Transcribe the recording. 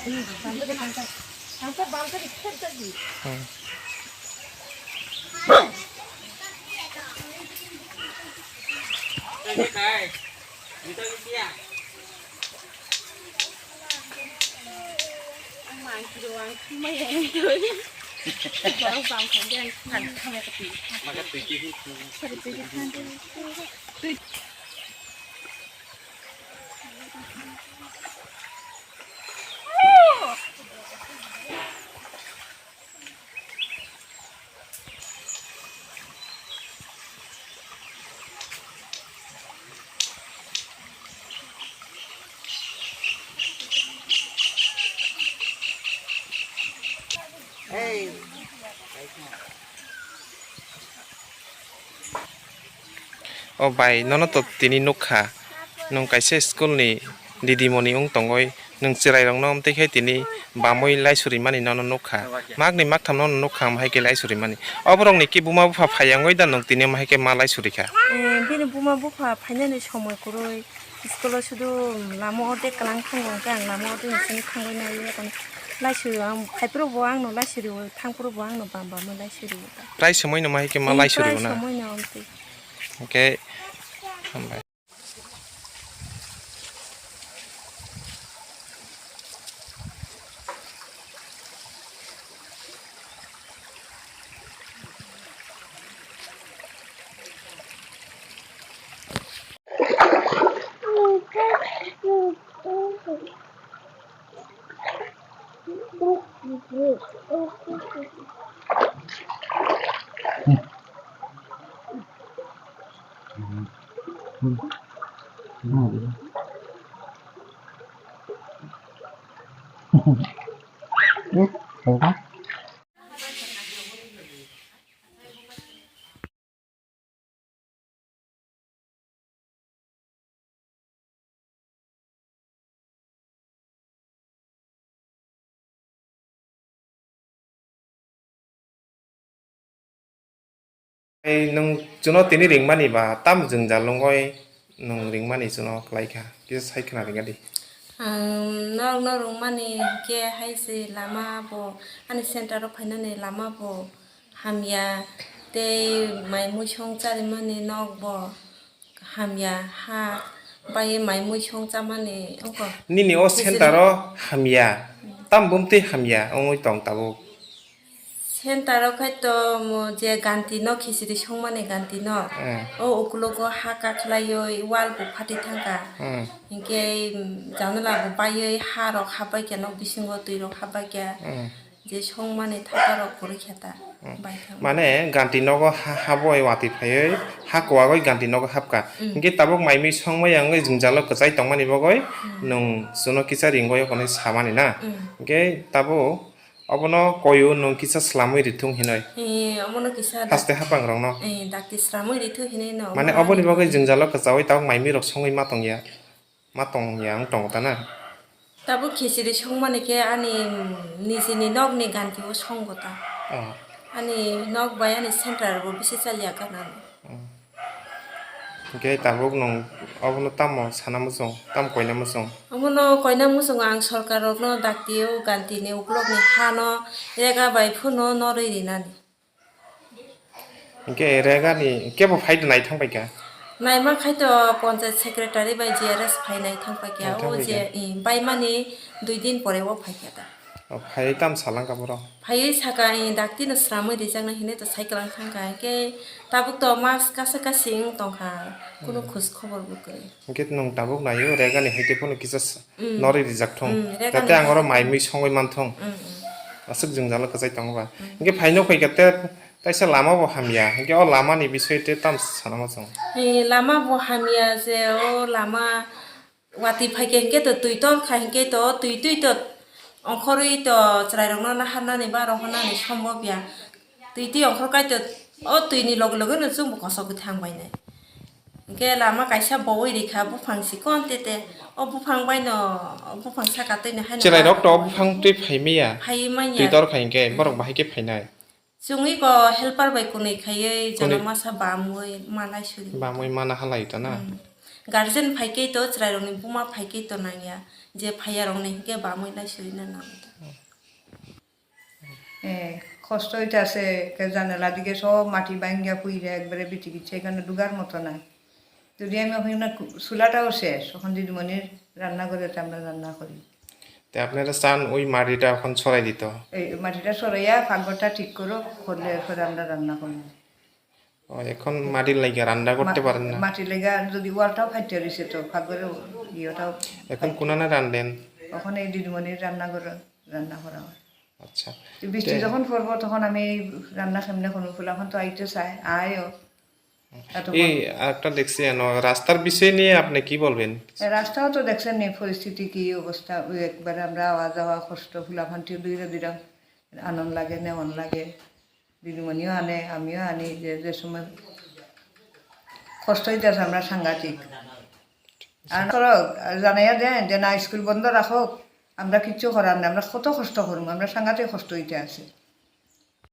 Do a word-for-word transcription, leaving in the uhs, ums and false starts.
Hmm. O bai, nono to tini nukha, nwng kaisa school ni didimoni wng tongwi, nwng chwrairokno amtwi khe tini bamwi laisurimani nono nukha. Makni makthamno nono nukha, omo hai khe laisurimani. Oborokni khe buma bupha phai wngwi da nwng tini omo hai khe ma laisurikha? Eh, bini buma bupha phainani somoi kwrwi, school o sudu lama o de kwlang thango, hwnkhe ang lama o de sini thangwi nai, laisuri ang phaiphuru bo angno laisuri o, thangphuru bo angno bam bam laisuri o. Prai somoi no ma hai khe ma laisuri o na? Prai somoi no amtwi. Hwnkhe, hambai. Ai, nwng chuno tini ringmani ba, tam jwngjal wngwi nwng ringmani chuno khlai kha? Kisa sai khna ringya di. Ang norokno rwngmani hinkhe hai se lama bo, ani center o phainani lama bo hamya, tei mai muisong charimani nok bo hamya, ha bai mai muisong chamani wngkha. Nini o center o hamya, tam bumtwi hamya wngwi tong tabuk? Center o khai to mo je ganti no, khichiri songmani ganti no. Eh. O ukulogo ha kakhlaioi wall bo phati thangkha. Hmm. Hinkhe, mm, janala bo baioi ha rok habbaikha, nok bisingo twi rok habbaikha. Hmm. Je songmani thapa rok kwrwi khe ta. Hmm. Bai thang. Mane ganti nogo ha, haboi watwi phaioi ha kwagoi ganti nogo hapkha. Hmm. Hinkhe tabuk mai mui songmaya wngwi jwngjalo kwchai tongmani bagwi, hmm, nwng chuno kisa ringoi hwnwi samani na. Hmm. Hinkhe tabuk obono koiyo nwng kisa swlamwi rithung hinoi. Eh, omono kisa dak-, haste hapang rokno. Eh, dakti swlamwi rithung hinoi no. Mane omo oboni ani bagwi jwngjalo kwchaui tabuk mai mui rok songwi ma tongya. Ma tongya wng tongo ta na? Tabuk khichiri songmani khe ani nijini nokni ganti o songo ta. Oh. Ani nok bai ani center bo bisi chaliya gana. Hmm. Hinkhe tabuk nwng obono tamo sana muchung, tamo koina muchung? Omono koina muchungo ang sorkar rokno dakti o ganti ni ukulok ni ha no rega bai phano norwi rinani. Hinkhe rega ni kebo phai de nai thang pai kha? Naima khai to panchayat secretary bai G R S phai nai thang pai kha. Nai thang pai kha. O je, i, bai mani dui din pore o phai kha ta. O phai tam salang kha borok? Phaiwi saka, i, dakti no sramwi rijak nai hinwi to sai kwlang thang kha. Hinkhe tabuk to mas kasa kasi wng tong kha. Kunu, hmm, khoj khobor bo kwrwi. Hinkhe nwng tabuk naio rega ni hai tei phano kisa s-, hmm, norwi rijak thung. Hmm, rega ni hai tei phano. Jate ang oro mai mui songwi man thung. Hmm, hmm. Aswk jwngjalo kwchai tongo ba. Hmm. Hinkhe phai nuk phai kha te taisa lama bo hamya. Hinkhe o lama ni bisoi te tam sana muchung? Eh, lama bo hamya je o lama watwi phai khe hinkhe to twi tor kha hinkhe to twi twi to ongkhorwi to chwrai rokno naharnani ba rohornani sombob ya. Twi twi ongkhor kai to o twi ni loge loge no chwng bo kosok thang bai nai. Hinkhe lama kaisa bowui rikha buphang sikon tete. O buphang bai no, buphang saka twi no haino. Chwrai rok to buphang twi phai maya. Phai manya. Twi tor khai hinkhe, hmm, borok bahai khe phainai. Chwngwi ko helper bai kunui khaiwi, kunui, jono masa bamwi manai suri. Bamwi mana halai to na? Hmm. Guardian phai khe to chwrai rokni buma phai khe to nangya. যে ফায়ার অনেকে বামই নাই শরীরে নাম। এ, কষ্ট হইতাছে, কে জানালা দিকে সব মাটি ভাঙ্গিয়া পুইরে একবারে বিটি গেছে, এখানে ঢুকার মতো নাই। যদি আমি ওখানে কু-, চুলাটাও শেষ, ওখান দিদিমণির রান্না করে তো আমরা রান্না করি। তে আপনারা চান ওই মাটিটা এখন সরাই দিত? এই মাটিটা সরাইয়া ফাঁকঘরটা ঠিক করো, করলে এরপরে আমরা রান্না করবো। ও, এখন মাটির লাগিয়া রান্না করতে মা-, পারেন না? মাটির লাগিয়া যদি ওয়ালটাও ফাইটে রয়েছে তো ফাঁকঘরে ইয়েটাও এখন ফাইটে। কোনানে রান্ধেন? ওখানে এই দিদিমণির রান্না করে, রান্না করা হয়। আচ্ছা। তো বৃষ্টি তে- যখন পড়বো তখন আমি এই রান্না সামনে কোনো ফুলাখন তো আইতে চায়, আয়ও। এত এই কম। আরেকটা দেখছি, এন, রাস্তার বিষয় নিয়ে আপনি কি বলবেন? এ, রাস্তাও তো দেখছেন নি পরিস্থিতি কি অবস্থা, ওই একবারে আমরা আওয়া যাওয়া কষ্ট, ফুলাফান্তি দুইরা দুইরা আনন্দ লাগে, নেওয়ান লাগে। দিদিমণিও আনে, আমিও আনি, যে, যে সময় কষ্ট হইতেছে আমরা সাংঘাতিক। আর ধরো, জানাইয়া দেন যে না, স্কুল বন্ধ রাখো, আমরা কিচ্ছু করার নেই, আমরা কত কষ্ট করবো, আমরা সাংঘাতিক কষ্ট হইতে আছে।